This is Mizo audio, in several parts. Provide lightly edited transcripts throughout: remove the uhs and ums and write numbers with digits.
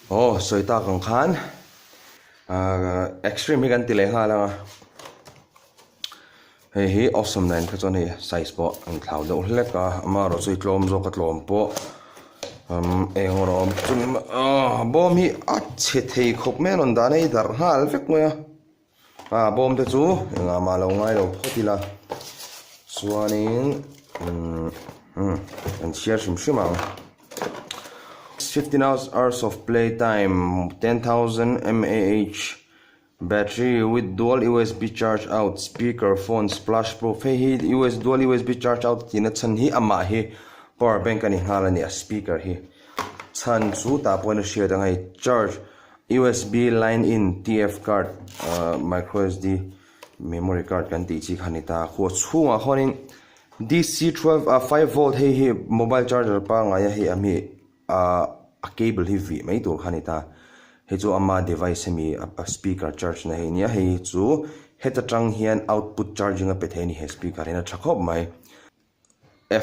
Aw sawi tak ang khan ahh extreme hi kan ti leh nghal ang a hei hi awesome nen kha chuan hei size pawh a inthlau deuh hlek a amaherawh chu tlawm zawk a tlawm pawh umm eng erawh a awm chu aw bawm hi a chhe thei khawp mai a rawn dah na hi darh nghal vek mai a. A bawm te chu engah mah lo ngai lo phawt ila chuanin umm kan chhiar hrim hrim ang 15 hours of play time 10000 mAh battery with dual usb charge out speaker phone splash proof hei hi us dual usb charge out tihna chhan hi amah hi power bank a ni nghal a ni a speaker hi chhan chu tah pawhin a hriat ang hei charge. Usb line in TF card micro sd memory card kan tih chi kha a ni ta khuah chhungah khuanin dc 12 ah 5 volt hei hi mobile charger pangngai a hei a mi ah a cable hi vih mai tur kha a ni ta hei chu ama device hemi a speaker charge na hei nia hei chu heta tang hian output charging a pe thei a ni he speaker hian a tha khawp mai.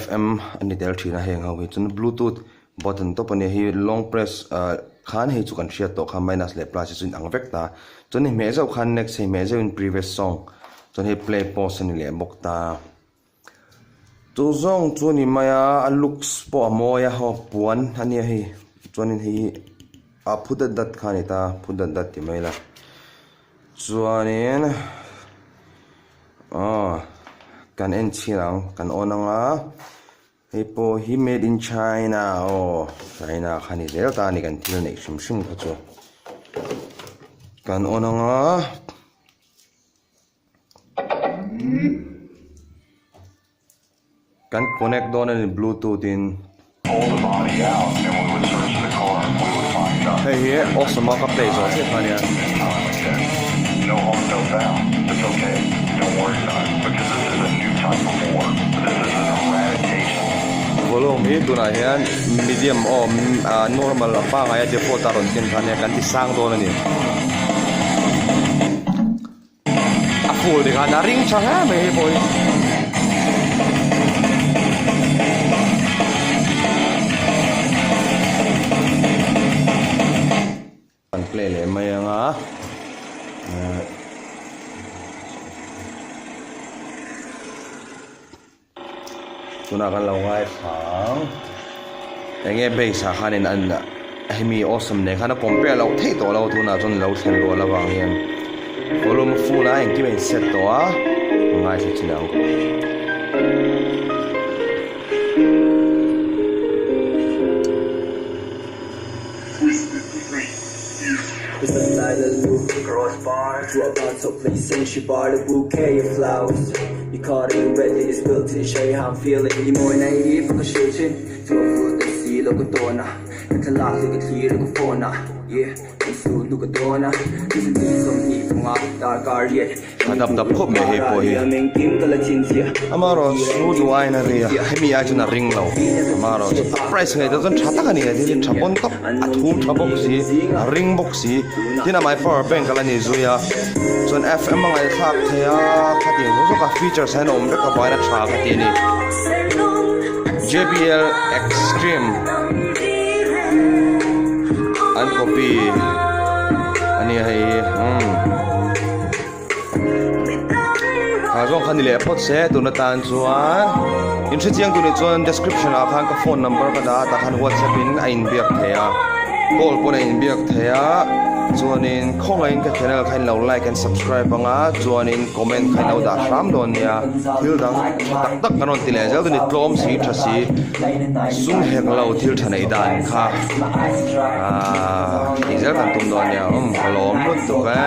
Fm a ni tel thin a heng ho hi chuan bluetooth button tawp a nia hei long press ah khan hei chu kan hriat tawh kha minus leh plus hi chu inang vek ta chuan hei hmeh zeuh khan next hei hmeh zeuhin previous song chuan hei play pause a ni leh bawk ta chu zawng chu a ni mai a a looks pawh a mawi a haw puan a nia hei chuanin hei hi a phu dat dat kha a ni ta phu dat dat ti mai ila chuanin. Aw kan en chhin ang kan on ang a hei pawh hi made in china aw china kha ni zel ta a ni kan thil neih hrim hrim kha chu kan on ang a. Kan connect dawn a ni bluetooth in. Hei hi awesome a ka play zawh chiah kha ania. Volume hi tunah hian medium aw normal a pangngai a default a rawn ken kha ania kan ti sang dawn a ni. A full ni khan a ring tha hle mai hei pawh hi. Kan play leh mai ang a. Tunah kan lo ngaithla ang. Enge bass ah khanin an hemi awesome nen khan a compare loh theih tawh lo tunah chuan lo thlen rual avang hian volume a full a engkim a in set tawh a ngaithla chin ang. A dap dap khawp mai hei pawh hi. Amaherawh chu duh aiin a ri a, hemi ai chuan a ring lo. Amaherawh chu a price ngaihtuah chuan tha tak a ni a, thil hi tha pawn tawp, a thum tha bawk si, a ring bawk si. Tin amah hi power bank a la ni zui a, chuan F_M a ngaihthlak thei a, khatiang zawng zawk a features hian a awm vek avangin a tha ka ti a ni. J_B_L Extreme an copy a nia hei hi umm. Ha zawng kha ni leh phawt se tun atan chuan in hre chiang tur nih chuan description ah khan ka phone number ka dah a tah khan whatsapp in a inbiak thei a call pawn a inbiak thei a chuanin khawngaihin ka channel kha in lo like and subscribe anga chuanin comment kha in lo dah hram dawn nia thil dang tha tak tak kan rawn ti leh zel dawn a ni tlawm si tha si sum hek lo thil tha neih dan kha aaa tih zel kan tum dawn nia umm ka lawm lutuk e.